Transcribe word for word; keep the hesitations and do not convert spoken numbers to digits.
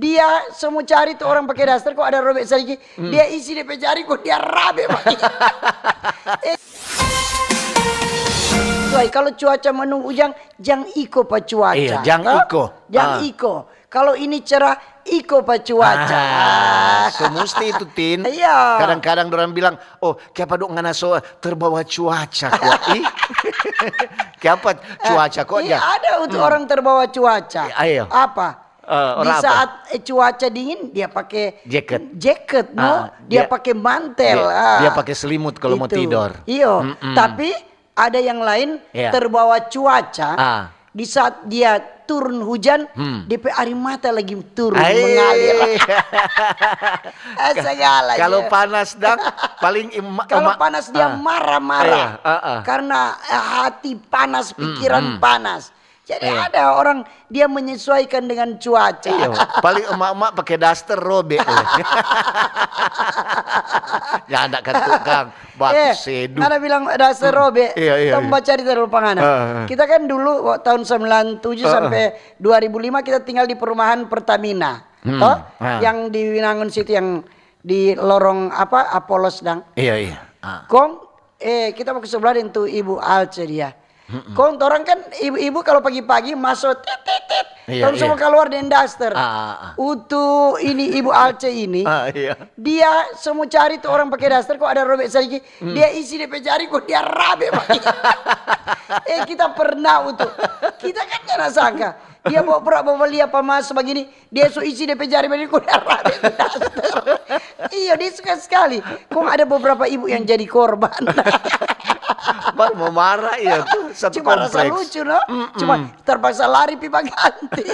Dia so mo cari tu orang pake daster, kong ada robek sadiki, dia isi de pe jari, kong dia rabe bagitu. Eh. Tuai, kalu cuaca mendung ujang, jang iko pa cuaca, Iya, jang to? iko. Jang Ah. iko. Kalu ini cerah, iko pa cuaca. Ah, so musti itu, Tin. Iya. Kadang-kadang dorang bilang, "Oh, kiapa dong ngana so terbawa cuaca kok?" Ih. Kiapa cuaca kok Iya, ja? ada untuk Hmm. orang terbawa cuaca. Iya, ayo. Apa? Eh, Di orang apa? saat, eh, cuaca dingin, dia pake Jaket. jaket, no? Ah, Dia dia, pake mantel, dia, ah. dia pake selimut kalau mau Itu. tidur. Iyo. Mm-mm. Tapi ada yang lain Iya. terbawa cuaca. Ah. Di saat dia turun hujan, Hmm. dia pe air mata lagi turun, Ae. mengalir. Eh, segala Kalau je. panas dang, paling ima-, Kalau ema-, panas, dia ah. marah-marah. Iya, ah, ah. Karena, eh, hati panas, Hmm, pikiran hmm. panas. Jadi Iya. ada orang dia menyesuaikan dengan cuaca. Iya, paling emak-emak pake daster robe. Ya, ndak kan tukang, batu Eh, sedu. ada bilang daster Hmm. robe. Iya, iya, Tong iya. baca di dalam pangana. Ah, ah. Kita kan dulu, wa-, tahun sembilan tujuh Ah, ah. sampai dua ribu lima kita tinggal di perumahan Pertamina. Hmm, Toh? ah. Yang di Winangun situ, yang di lorong apa, Apolos dang. Iya, iya. Ah. Kong, eh, kita mo ke sebelah deng tu Ibu Alce dia. Mm-mm. Kong torang kan ibu-ibu kalu pagi-pagi maso tit, tit, tit. Iya, Torang semua iya. kaluar deng daster. Ah, ah, ah. Utu ini Ibu Alce ini, Ah, iya. dia so mo cari tu orang pake daster, kong ada robek sadiki, Hmm. dia isi de pe jari, kong dia rabe bagitu. Eh, kita pernah, Utu. Kita kan nyanda sangka. Dia bawa pura bawa lia pa maso bagini, dia so isi de pe jari bagini, kong dia rabe daster. Iyo, dia suka skali. Kong ada beberapa ibu yang jadi korban. Baru mo marah, iya, tu satu Cuma rasa kompleks. lucu, no? Mm-mm. Cuma terpaksa lari pi baganti.